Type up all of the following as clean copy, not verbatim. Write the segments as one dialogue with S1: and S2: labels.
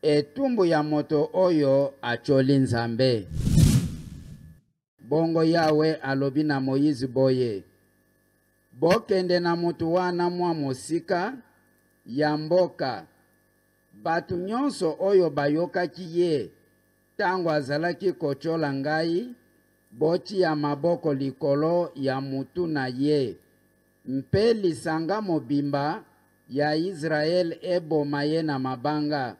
S1: Etumbu ya moto oyo atyoli Nzambe. Bongo Yawe alobi na Moyize boye, Bokende na moto wana mwa mosika ya mboka. Bato nyonso oyo bayokaki ye tango azalaki kotyola ngai, botia maboko likolo ya mutu na ye, mpe lisanga mobimba ya Israel eboma ye na mabanga.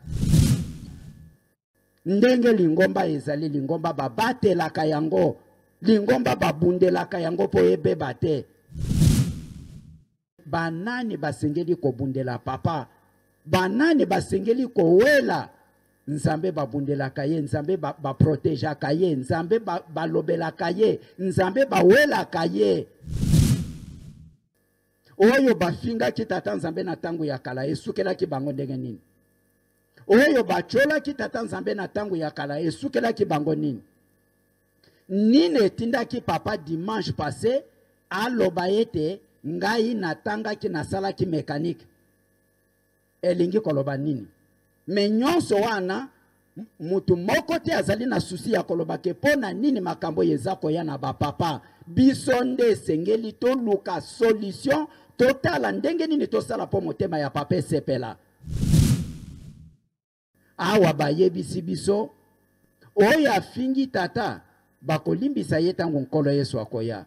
S2: Ndenge lingomba ezali, lingomba babatelaka yango, lingomba babundelaka yango mpo ebeba te. Banani basengeli kobundela papa? Banani basengeli kowela Nzambe? Babundelaka ye, Nzambe baprotegeaka ba ye, Nzambe balobelaka ba ye, Nzambe bawelaka ye. Oyo bafingaki tata Nzambe na ntango ya kala esukelaki bango ndenge nini? Oyo batyolaki tata Nzambe na ntango ya kala esukelaki bango nini? Nini etindaki papa dimanche passé aloba ete ngai natangaki, nasalaki mekanike? Elingi koloba nini? Me nyonso wana mutu moko te azali na susi ya koloba ke mpo na nini makambo oyo eza koya na bapapa. Biso nde esengeli toluka solution, totala ndenge nini tosala mpo motema ya papa esepela. Awa bayebisi biso oyo afingi tata bakolimbisa ye ntango Nkolo Yesu akoya.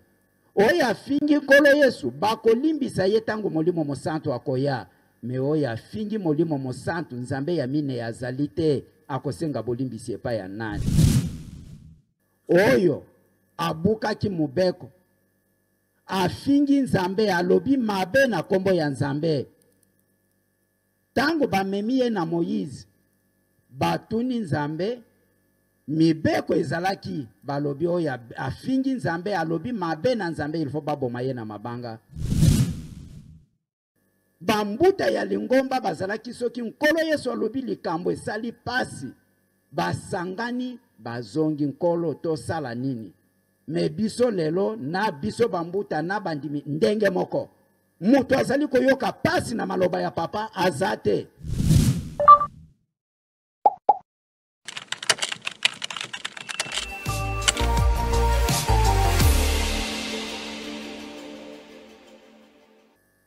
S2: Oyo afingi Nkolo Yesu bakolimbisa ye ntango Molimo Mosantu akoya. Me oyo afingi Molimo Mosantu, Nzambe ya minei azali te, akosenga bolimbisi epai ya nani? Oyo abukaki mobeko, afingi Nzambe, alobi mabe na kombo ya Nzambe. Tango bamemi ye na Moyize, batuni Nzambe, mibeko ezalaki, balobi oyo afingi Nzambe, alobi mabe na Nzambe, il faut baboma ye na mabanga. Bambuta ya lingomba bazalaki, soki Nkolo Yesu alobi likambo esali pasi, basangani bazongi, Nkolo tosala nini? Me biso lelo na biso bambuta na bandimi ndenge moko. Moto azali koyoka pasi na maloba ya papa aza te.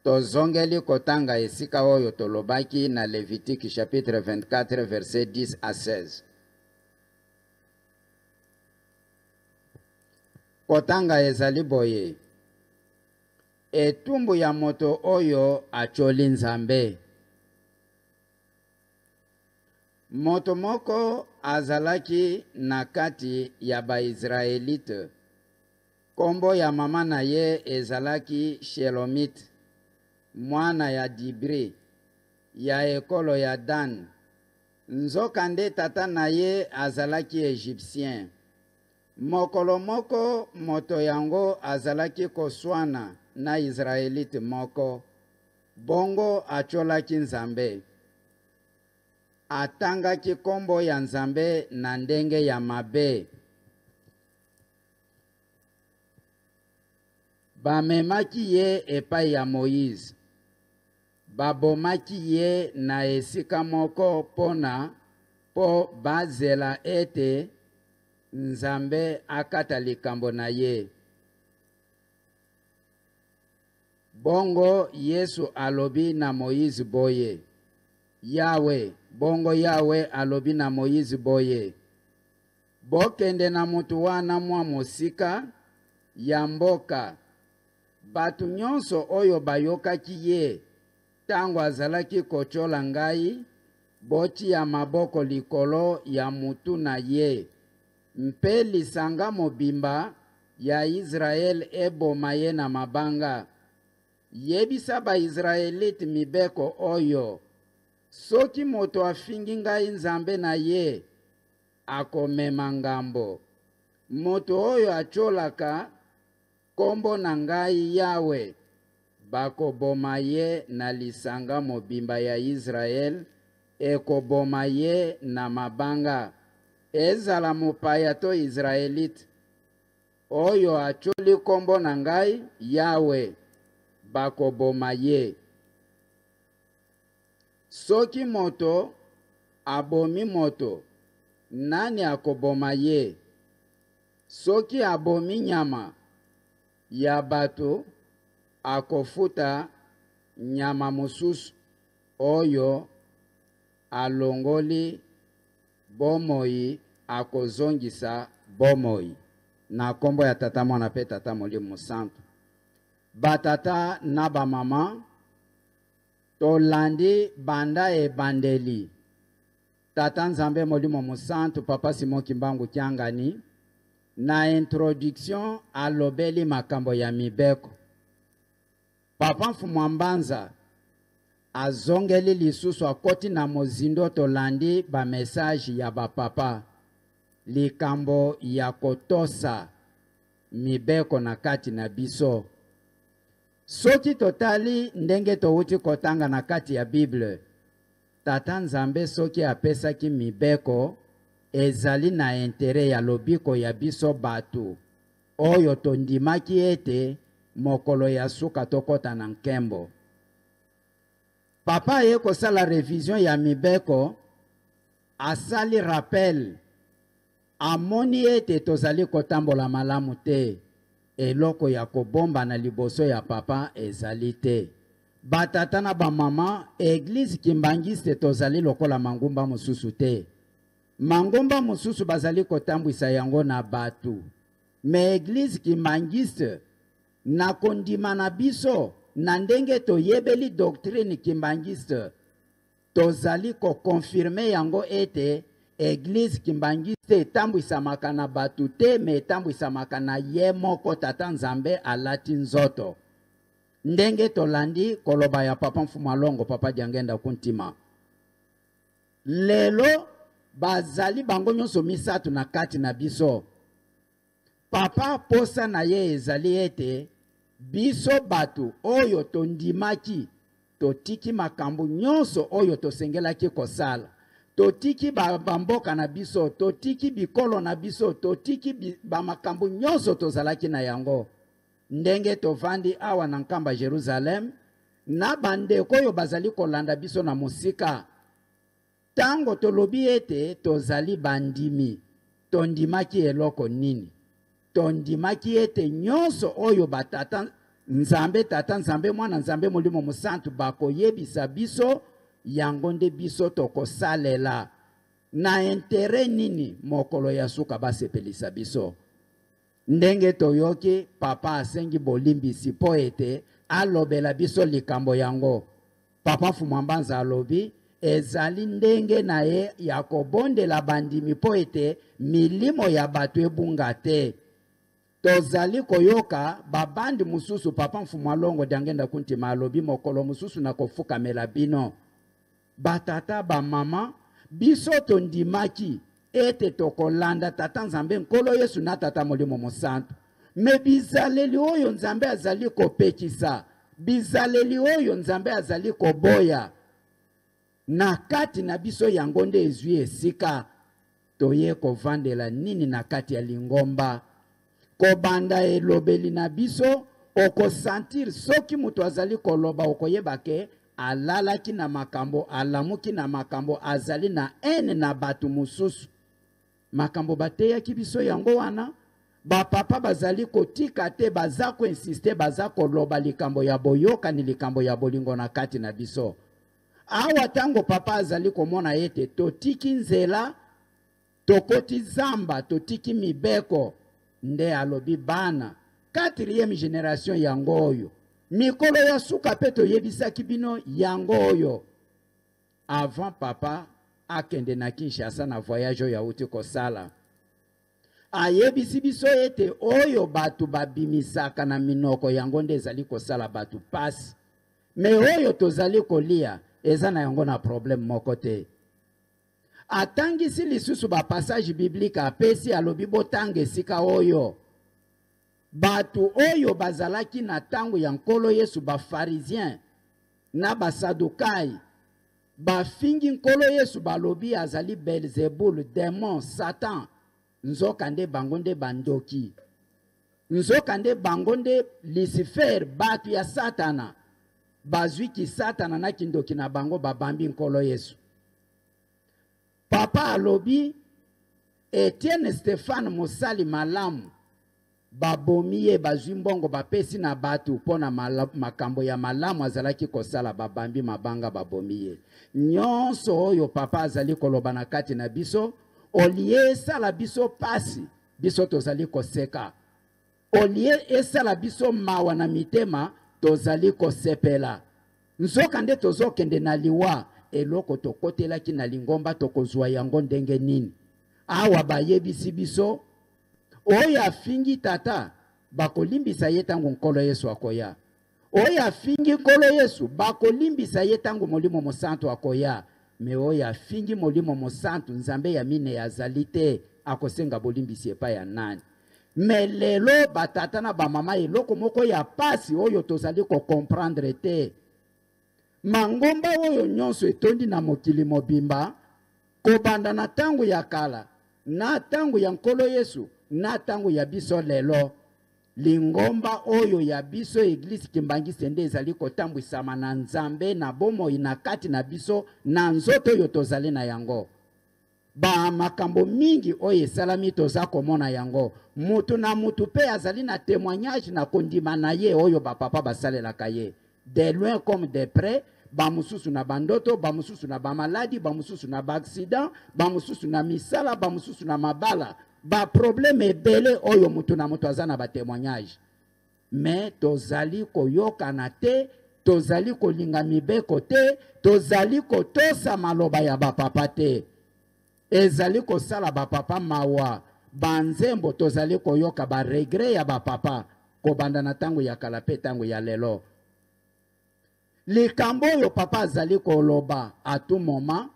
S1: Tozongeli kotanga esika oyo tolobaki na Levitique chapitre 24 verset 10 à 16. Kotanga ezali boye: Etumbu ya moto oyo atyoli Nzambe. Moto moko azalaki na kati ya Baisraelite. Kombo ya mama na ye ezalaki Shelomite, mwana ya Dibri, ya ekolo ya Dan. Nzokande tata na ye azalaki Egyptien. Mokolo moko moto yango azalaki koswana na Israelite moko, bongo atyolaki Nzambe. Atangaki kombo ya Nzambe na ndenge ya mabe. Bamemaki ye epai ya Moize. Babomaki ye na esika moko mpo na mpo bazela ete Nzambe akata likambo na ye. Bongo Yesu alobi na Moize boye, Yawe, bongo Yawe alobi na Moize boye, Bokende na moto wana mwa mosika ya mboka. Bato nyonso oyo bayokaki ye tango azalaki kotyola ngai, botia maboko likolo ya mutu na ye, mpe lisanga mobimba ya Israel eboma ye na mabanga. Yebisa ba-Israelite mibeko oyo, Soki moto afingi ngai Nzambe na ye, akomema ngambo. Moto oyo atyolaka Kombo na ngai Yawe, bakoboma ye na lisanga mobimba ya Israel ekoboma ye na mabanga, ezala mopaya to Israelite. Oyo atyoli kombo na ngai Yawe, bakoboma ye. Soki moto. abomi moto, nani akoboma ye? Soki abomi nyama ya bato, akofuta nyama mosusu oyo alongoli bomoi akozongisa bomoi. Na kombo ya Tata, Mwana pe Tata Molimo Mosantu. Batata na bamama, tolandi banda ebandeli. Tata Nzambe Molimo Mosantu, Papa Simon Kimbangu Kiangani, na introduction alobeli makambo ya mibeko. Papa Mfumu Mbanza azongeli lisusu, akoti na mozindo. Tolandi ba message ya ba papa, likambo ya kotosa mibeko na kati na biso. Soki totali ndenge towuti kotanga na kati ya Bible, Tata Nzambe soki apesaki mibeko ezali na interet ya lobiko ya biso batu oyo tondimaki ete mokolo ya suka tokota na nkembo. Papa aye kosala revision ya mibeko, asali rappel, amoni ete tozali kotambola malamu te. Eloko ya kobomba na liboso ya papa ezali te. Batata na bamama, Eglise Kimbanguiste tozali lokola mangomba mosusu te. Mangomba mosusu bazali kotambwisa yango na batu. Me Eglise Kimbanguiste na kondima na biso, na ndenge toyebeli doctrine Kimbanguiste, tozali ko confirmer yango ete Eglise Kimbanguiste etambwisamaka na batu te, me etambwisamaka na ye moko Tata Nzambe alati nzoto. Ndenge tolandi koloba ya Papa Mfumu Alongo, Papa Diangenda Kuntima. Lelo bazali bango nyonso misato na kati na biso. Papa posa na ye ezali ete biso bato oyo tondimaki totiki makambo nyonso oyo tosengelaki kosala, totiki bamboka na biso, totiki bikolo na biso, totiki bamakambo nyonso tozalaki na yango. Ndenge tovandi awa na Nkamba Jerusalem na bandeko oyo bazali kolanda biso na mosika, tango tolobi ete tozali bandimi, tondimaki eloko nini? Tondimaki ete nyonso oyo batata Nzambe, Tata Nzambe, Mwana Nzambe, Molimo Mosantu bakoyebisa biso, yango nde biso tokosalela. Na interet nini mokolo ya suka basepelisa biso? Ndenge toyoki papa asengi bolimbisi mpo ete alobela biso likambo yango. Papa Mfumu Mbanza alobi ezali ndenge na ye ya kobondela bandimi mpo ete milimo ya bato ebunga te. Tozali koyoka babandi mosusu. Papa Mfumu Alongo Diangenda Kuntima alobi mokolo mosusu na kofukamela bino batata bamama, biso tondimaki ete tokolanda Tata Nzambe Nkolo Yesu na Tata Molimo Mosantu. Me bizaleli oyo Nzambe azali kopekisa, bizaleli oyo Nzambe azali koboya na kati na biso, yango nde ezwi esika. Toye kovandela nini na kati ya lingomba? Kobanda elobeli na biso, okosentir soki moto azali koloba, okoyeba ke alalaki na makambo, alamuki na makambo, azali na haine na bato mosusu. Makambo bateyaki biso yango wana. Bapapa bazali kotika te, baza koinsiste, baza koloba likambo ya boyokani, likambo ya bolingo na kati na biso. Awa tango papa azali komona ete totiki nzela, tokoti zamba, totiki mibeko, nde alobi bana 4e generation yango oyo, mikolo ya suka pe toyebisaki bino yango oyo. Avant papa akende na Kinshasa na voyage oyo auti kosala, ayebisi biso ete oyo bato babimisaka na minoko yango nde ezali kosala bato pasi, me oyo tozali kolia eza na yango na problème moko te. Atangisi lisusu ba passage biblique, apesi, alobi botanga esika oyo bato oyo bazalaki na tango ya Nkolo Yesu, ba pharisien na ba sadukai, bafingi Nkolo Yesu, balobi azali Belzebul, démon, Satan. Nzoka nde bango nde bandoki, nzoka nde bango nde Lucifer, bato ya Satana. Bazwi ki Satana na kindoki na bango, babambi Nkolo Yesu. Papa alobi Etienne Stephane mosali malamu babomi ye, bazwi mbongo bapesi na bato mpo na makambo ya malamu azalaki kosala, babambi mabanga babomi ye. Nyonso oyo papa azali koloba na kati na biso, olie esala biso pasi, biso tozali koseka. Olie esala biso mawa na mitema, tozali kosepela. Nzokande tozokende na liwa, eloko tokotelaki na lingomba tokozwa yango ndenge nini? Awa bayebisi biso oyo afingi tata bakolimbisa ye ntango Nkolo Yesu akoya. Oyo afingi Nkolo Yesu bakolimbisa ye ntango Molimo Mosantu akoya. Me oyo afingi Molimo Mosantu, Nzambe ya minei azali te, akosenga bolimbisi epai ya nani? Me lelo batata na bamama, eloko moko ya pasi oyo tozali kokomprendre te, mangomba oyo nyonso etondi na mokili mobimba, kobanda na ntango ya kala na ntango ya Nkolo Yesu na ntango ya biso lelo, lingomba oyo ya biso Eglise Kimbanguiste nde ezali kotambwisama na Nzambe na bomoi na kati na biso na nzoto oyo tozali na yango. Ba makambo mingi oyo esalami toza komona yango, mutu na mutu pe azali na témoignage na kondima na ye oyo ba papa basalelaka ye de loin comme de près, ba mosusu na bandoto, ba mosusu na ba maladi, ba mosusu na ba accident, ba mosusu na misala, ba mosusu na mabala, ba problème ebele oyo mutu na mutu aza na ba témoignage. Me tozali koyokana te, tozali kolinga mibeko te, tozali kotosa maloba ya bapapa te. Ezali kosala bapapa mawa. Banzembo tozali koyoka ba regret ya bapapa kobanda na ntango ya kala mpe ntango ya lelo. Likambo oyo papa azali koloba à tout moment,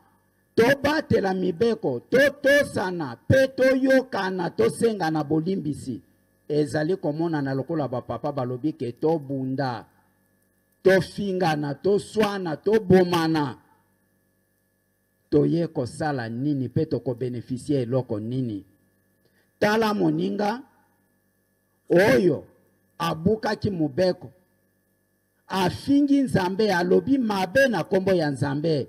S1: tobatela mibeko, totosana mpe toyokana, tosengana bolimbisi. Ezali komonana lokola bapapa balobi ke tobunda, tofingana, toswana, tobomana. Toye kosala nini mpe tokobenefisie eloko nini? Tala moninga oyo abukaki mobeko, afingi Nzambe, alobi mabe na kombo ya Nzambe.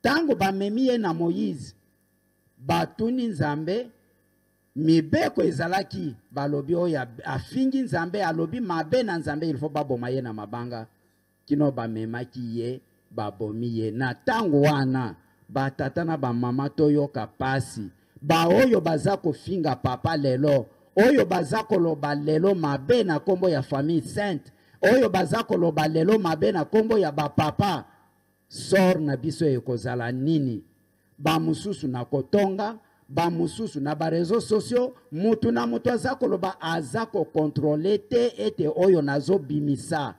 S1: Tango bamemi ye na Moïse, batuni Nzambe, mibeko ezalaki, balobi oyo afingi Nzambe, alobi mabe na Nzambe, il faut baboma ye na mabanga. Kino bamemaki ye, babomi ye. Na tango wana, batata na bamama toyoka pasi. Baoyo baza kofinga papa lelo, oyo baza koloba lelo mabe na kombo ya famille sainte, oyo baza koloba lelo mabe na kombo ya bapapa, sort na biso ekozala nini? Ba mususu na kotonga, ba mususu na ba réseaux sociaux, mutu na mutu aza koloba, aza kokontrole te ete oyo nazobimisa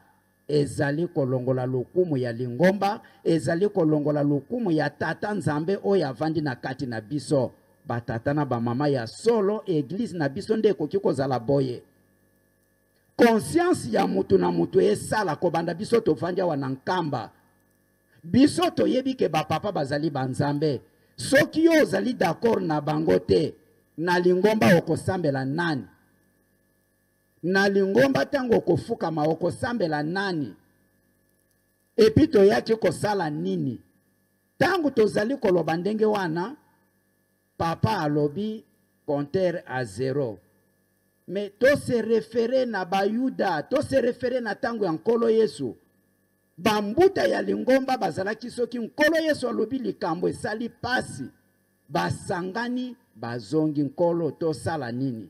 S1: ezali kolongola lokumu ya lingomba, ezali kolongola lokumu ya tata Nzambe oyo avandi na kati na biso. Batata na bamama ya solo, eglise na biso nde ekoki kozala boye. Conscience ya mutu na mutu esala kobanda biso tovandi awa na Nkamba. Biso toyebi ke bapapa bazali ba Nzambe. Soki yo ozali d'accord na bango te, na lingomba okosambela nani? Na lingomba ntango okofukama okosambela nani? Epi toyaki kosala nini? Ntango tozali koloba ndenge wana, papa alobi compteur à zéro. Mais to se référer na Bayuda, to se référer na ntango ya Nkolo Yesu. Bambuta ya lingomba bazalaki soki Nkolo Yesu alobi likambo esali pasi, basangani bazongi Nkolo tosala nini?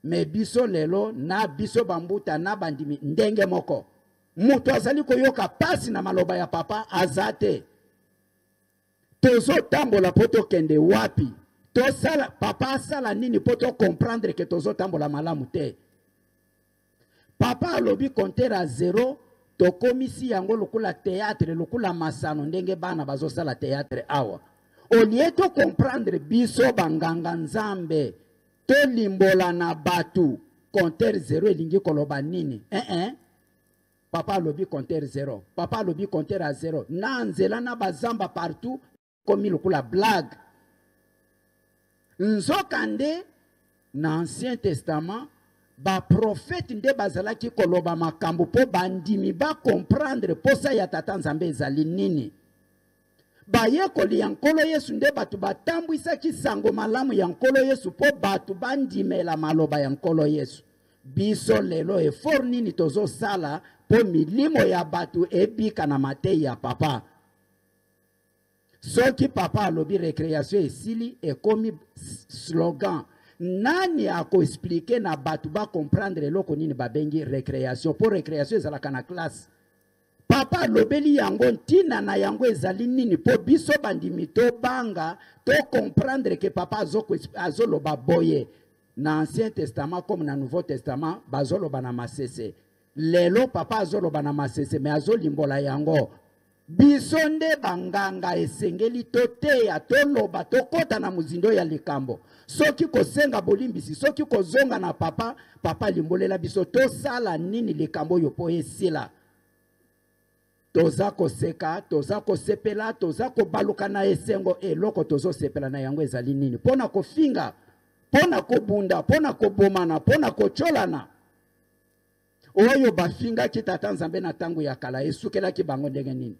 S1: Me biso lelo na biso bambuta na bandimi ndenge moko. Moto azali koyoka pasi na maloba ya papa aza te. Tozotambola po tokende wapi? Tosala papa asala nini po to comprendre que tozotambola malamu te? Papa alobi compteur à zéro, tokomisi yango lokola théâtre, lokola masano ndenge bana bazosala théâtre awa. Au lieu to comprendre biso banganga Nzambe, tolimbola na batu compteur zéro elingi koloba nini? Eh eh. Papa alobi compteur zéro, papa alobi compteur à zéro. Na nzela na bazamba partout komi lokola blague. Nzokande na Ancien Testament ba prophète nde bazalaki koloba makambo po bandimi ba comprendre posa ya tata Nzambe ezali nini. Bayekoli ya Nkolo Yesu nde bato batambwisaki sango malamu ya Nkolo Yesu mpo bato bandimela maloba ya Nkolo Yesu. Biso lelo effort nini tozosala mpo milimo ya bato ebika na mateyi ya papa? Soki papa alobi recreation esili, ekomi slogan. Nani akoexplike na bato bacomprendre eloko nini babengi recreation? Mpo recreation ezalaka na classe. Papa alobeli yango, ntina na yango ezali nini mpo biso bandimi tobanga to comprendre ke papa azoloba boye. Na Ancien Testament comme na Nouveau Testament bazoloba na masese. Lelo papa azoloba na masese me azolimbola yango. Biso nde banganga esengeli toteya, toloba, tokota na mozindo ya likambo. Soki kosenga bolimbisi, soki kozonga na papa, papa alimbolela biso tosala nini likambo oyo mpo esila. Toza koseka, toza kosepela, toza kobaluka na esengo. Eloko tozosepela na yango ezali nini? Mpo na kofinga, mpo na kobunda, mpo na kobomana, mpo na kotyolana. Oyo bafingaki Tata Nzambe na tango ya kala esukelaki bango ndenge nini?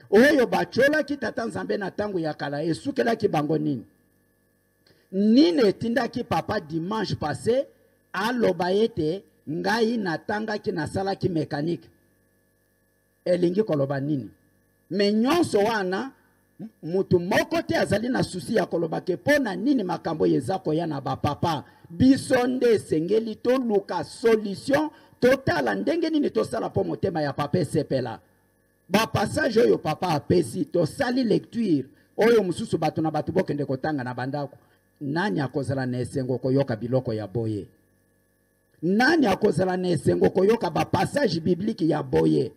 S1: Oyo batyolaki Tata Nzambe na tango ya kala esukelaki bango nini? Nini etindaki papa dimanche passé aloba ete ngai natangaki, nasalaki mécanique? Elingi koloba nini? Me nyonso wana mutu moko te azali na susi ya koloba ke mpo na nini makambo oyo eza koya na bapapa. Biso nde esengeli toluka solution, totala ndenge nini tosala mpo motema ya papa esepela. Bapassage oyo papa apesi, tosali lecture oyo mosusu bato na bato bokende kotanga na bandako. Nani akozala na esengo koyoka biloko ya boye? Nani akozala na esengo koyoka bapassage biblique ya boye?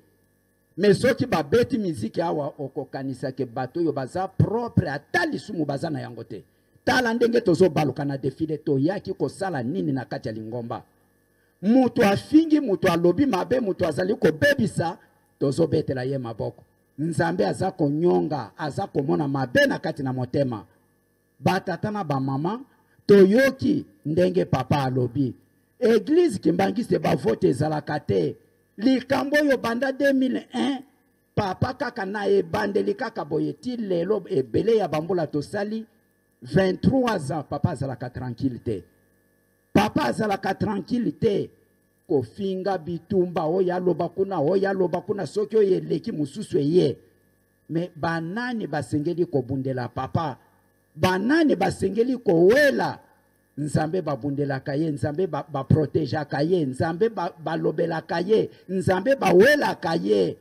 S1: Me soki babeti miziki awa, okokanisa ke bato oyo baza propre, ata lisumu baza na yango te. Tala ndenge tozobaluka na defile. Toyaki kosala nini na kati ya lingomba? Moto afingi, moto alobi mabe, moto azali kobebisa, tozobetela ye maboko. Nzambe aza konyonga, aza komona mabe na kati na motema. Batata na bamama, toyoki ndenge papa alobi eglise kimbangiste bavote ezalaka te. Likambo oyo banda 2001 papa kaka na ebandeli kaka boye ti lelo, ebele ya bambula tosali 23 ans, papa azalaka tranquille te. Papa azalaka tranquille te. Kofinga, bitumba, oyo aloba kuna, oyo aloba kuna, soki oyo eleki mosusu eye. Me banani basengeli kobundela papa? Banani basengeli kowela Nzambe? Babundelaka ye, Nzambe baprotegeaka ye, Nzambe balobelaka ye, Nzambe bawelaka ye.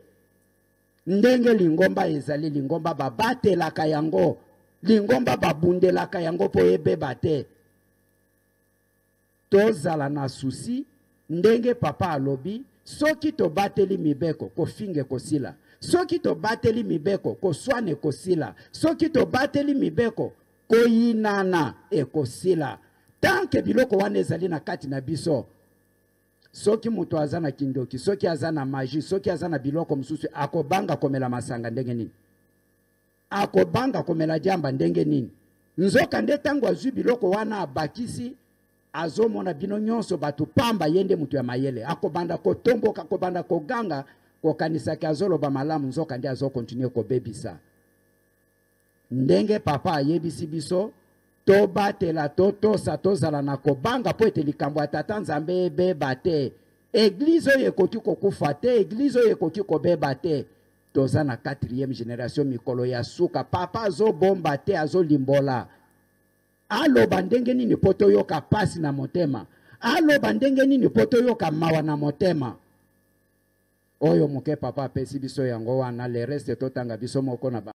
S1: Ndenge lingomba ezali, lingomba babatelaka yango, lingomba babundelaka yango mpo ebeba te. Tozala na susi ndenge papa alobi, soki tobateli mibeko, kofinga ekosila. Soki tobateli mibeko, koswana ekosila. Soki tobateli mibeko, koyinana ekosila. Tanke biloko wana ezali na kati na biso, soki moto aza na kindoki, soki aza na magie, soki aza na biloko mosusu, akobanga komela masanga ndenge nini? Akobanga komela diamba ndenge nini? Nzoka nde ntango azwi biloko wana abakisi, azomona bino nyonso bato pamba, ye nde moto ya mayele. Akobanda kotomboka, akobanda koganga, kokanisaki azoloba malamu, nzoka nde azokontinue kobebisa. Ndenge papa ayebisi biso, tobatela, totosa, tozala na kobanga mpo ete likambo ya Tata Nzambe ebeba te. Eglize oyo ekoki kokufa te, eglize oyo ekoki kobeba te. Toza na 4e generation, mikolo ya suka. Papa azobomba te, azolimbola. Aloba ndenge nini mpo toyoka pasi na motema? Aloba ndenge nini mpo toyoka mawa na motema? Oyo moke papa apesi biso yango wana, le reste totanga biso moko na ba.